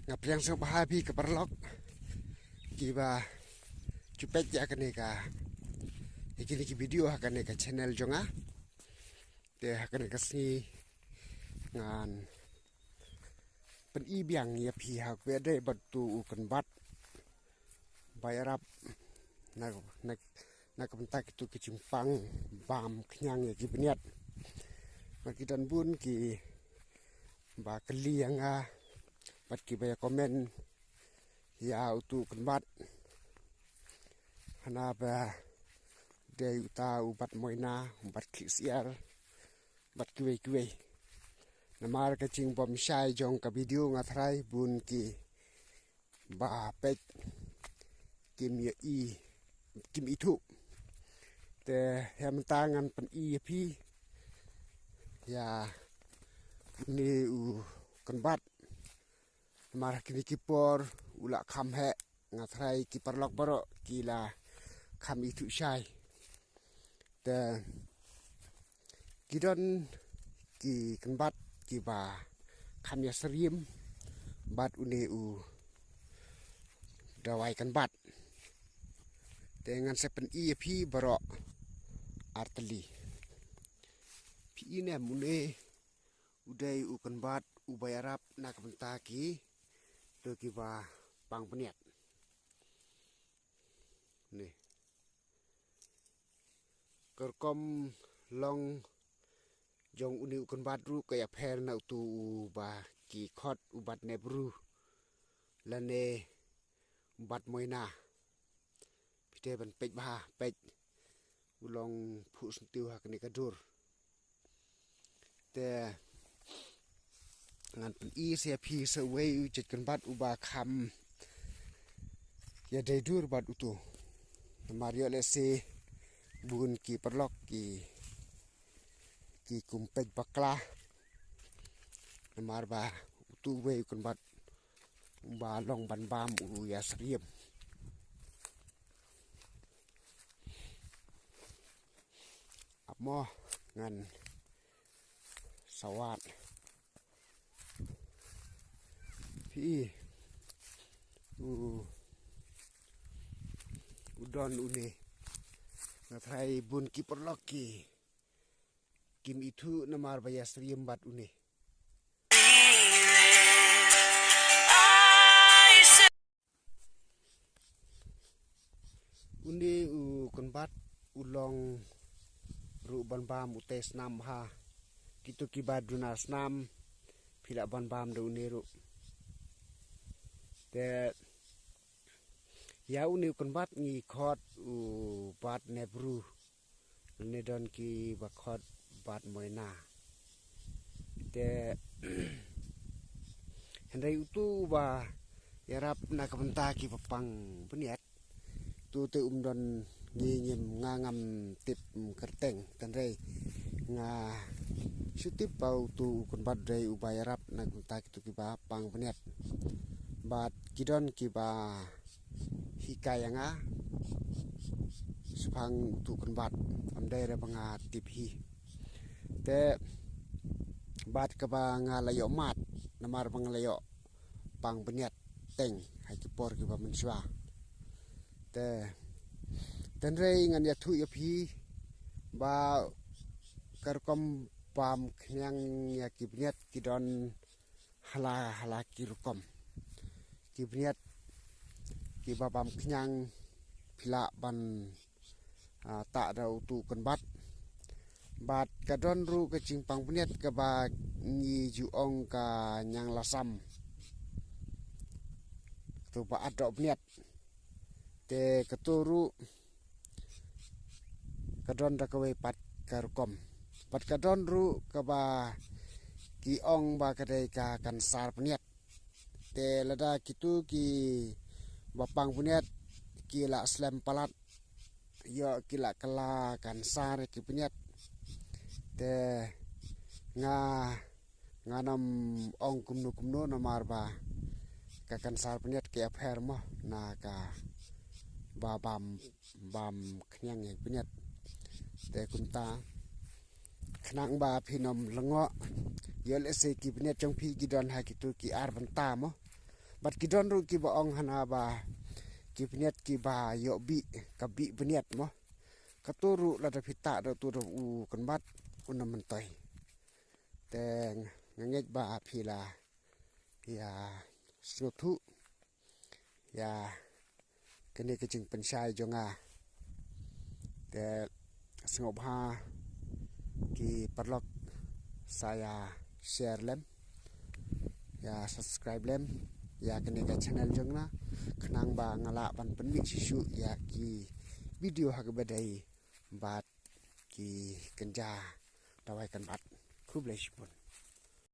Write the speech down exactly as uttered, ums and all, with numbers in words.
Nga pdiang sngewbha ïa phi ki paralok kiba ju peit ïa kane ka, ïa kine ki video ha kane ka channel jong nga. Te ha kane ka sngi ngan pyni biang ïa phi ha kaba dei bad utu u kynbat ba ïarap na, na, na ka bynta kitu ki jingpang bam khñiang ïa ki bniat. Bad ki don bun kiba kylli ïa nga bad kiba ïa comment ïa utu u kynbat, hana ba dei uta u bat moina, u bat khlieh syiar bad kiwei kiwei. Namar ka jingbym shai jong ka video nga tharai bun kiba peit kim ïohi, kim ithuh. Te ïa mynta ngan pyni ïa phi ïa une u kynbat. Namar kine ki por u la kham heh, nga tharai ki paralok baroh ki la kham ithuh shai. Te ki don ki kynbat kiba kham ïasyriem bad une u dawai kynbat. Te ngan sa pyni ïa phi baroh artylli. Phi i ne em, une u dei u kynbat uba ïarap na ka bynta kitu kiba pang bniat. Ne. Ka rukom long jong une u kynbat ruh ka ïapher na utu uba ki khot u bat nepru lane u bat moina. Phi dei ban peit bha, peit u long phuh syntiew ha kane ka dur. Te ngan pyni sa ïa phi sa uwei u jait kynbat uba kham ïadei dur bad utu. Namar ïoh lehse bun ki paralok ki, ki kum peit bakla. Namar ba utu uwei u kynbat uba long ban bam u ïasyriem. Ap mo ngan sa wad. Phi i u, u don une. Nga tharai bun ki paralok ki kim ithuh namar ba ïasyriem bad une. Une u kynbat u long ruh ban bam u tei snam bha. Kitu kiba duna snam phi lah ban bam da une ruh. Te ïa une u kynbat ngi khot u bat nepru. Lane don kiba khot bat moina. Te hynrei utu uba ïarap na ka bynta kiba pang bniat, utu te um don, ngi ngim, nga ngam tip kyrteng. Hynrei nga shu tip ba utu u kynbat dei uba ïarap na ka bynta kitu kiba pang bniat. Bad ki don kiba hikai ïa nga shaphang utu u kynbat, ym dei re ba nga tip hi. Te bad kaba nga la ïoh mad namar ba nga la ïoh pang bniat teng ha ki por kiba mynshuwa. Te, te hynrei ngan ïathuh ïa phi ba ka rukom bam khñiang ïa ki bniat ki don ha la ha la ki rukom. Ki bniat kiba bam khñiang phi lah ban, ah, tah da utu u kynbat. Bad ka don ruh ka jingpang bniat kaba ngi ju ong ka ñianglasam. Katu ba adoh bniat. Te katu ruh ka don da kawei pat ka rukom. Bad ka don ruh kaba ki ong ba ka dei ka kansar bniat. Te lada kitu kiba pang bniat ki la slem palat, ïoh ki la kylla kansar ki bniat. Te nga, ngan ym ong kumno kumno namar ba ka kansar bniat ka ïapher mo na kaba bam, bam khñiang ïa ki bniat. Te kumta khnang ba phin ym lyngngoh, ïoh lehse ki bniat jong phi ki don ha kitu ki ar bynta mo. Bad ki don ruh kiba ong hana ba ki bniat kiba ïoh bih, ka bih bniat mo. Kato ruh lada phi tah da uto da u kynbat, un ym myntoi. Te nga ngeit ba phi la ïa sngewthuh ïa kane ka jingpynshai jong nga. Te sngewbha ki paralok sa ïa share lem, ïa subscribe lem ïa kane ka channel jong nga, khnang ba nga lah ban pynmih shuh shuh ïa ki video ha kaba dei bad ki kynja dawai kynbat. Khublei shibun.